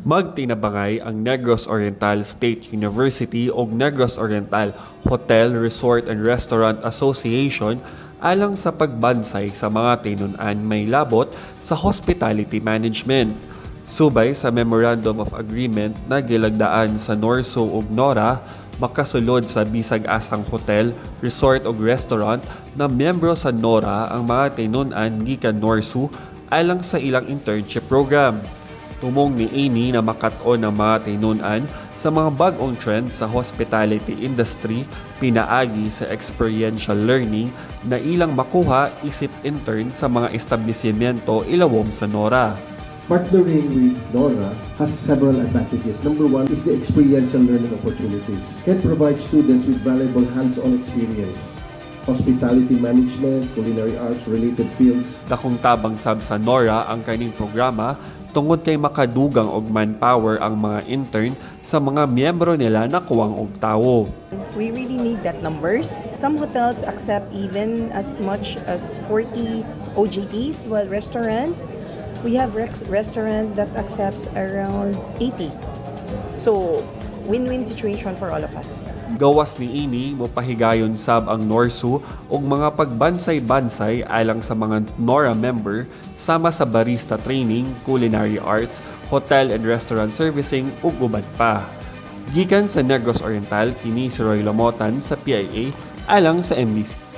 Magtinabangay ang Negros Oriental State University ug Negros Oriental Hotel, Resort and Restaurant Association alang sa pagbansay sa mga tinun-an may labot sa hospitality management. Subay sa Memorandum of Agreement na gilagdaan sa NORSU ug NORA, makasulod sa bisag asang hotel, resort ug restaurant na miyembro sa NORA ang mga tinun-an gikan NORSU alang sa ilang internship program. Tumong niini na makat-on ang mga tinun-an sa mga bag-ong trend sa hospitality industry pinaagi sa experiential learning na ilang makuha isip intern sa mga establishmento ilawom sa NORA. Partnering with NORA has several advantages. Number one is the experiential learning opportunities. Can provide students with valuable hands-on experience. Hospitality management, culinary arts, related fields. Dakong tabang sab sa NORA ang kaning programa tungod kay makadugang og manpower ang mga intern sa mga miyembro nila na kuwang og tawo. We really need that numbers. Some hotels accept even as much as 40 OJTs, while restaurants, we have restaurants that accepts around 80. So, win-win situation for all of us. Gawas niini, mopahigayon sab ang NORSU og mga pagbansay-bansay alang sa mga NORA member sama sa barista training, culinary arts, hotel and restaurant servicing ug uban pa. Gikan sa Negros Oriental, kini si Roy Lamotan sa PIA alang sa MBC.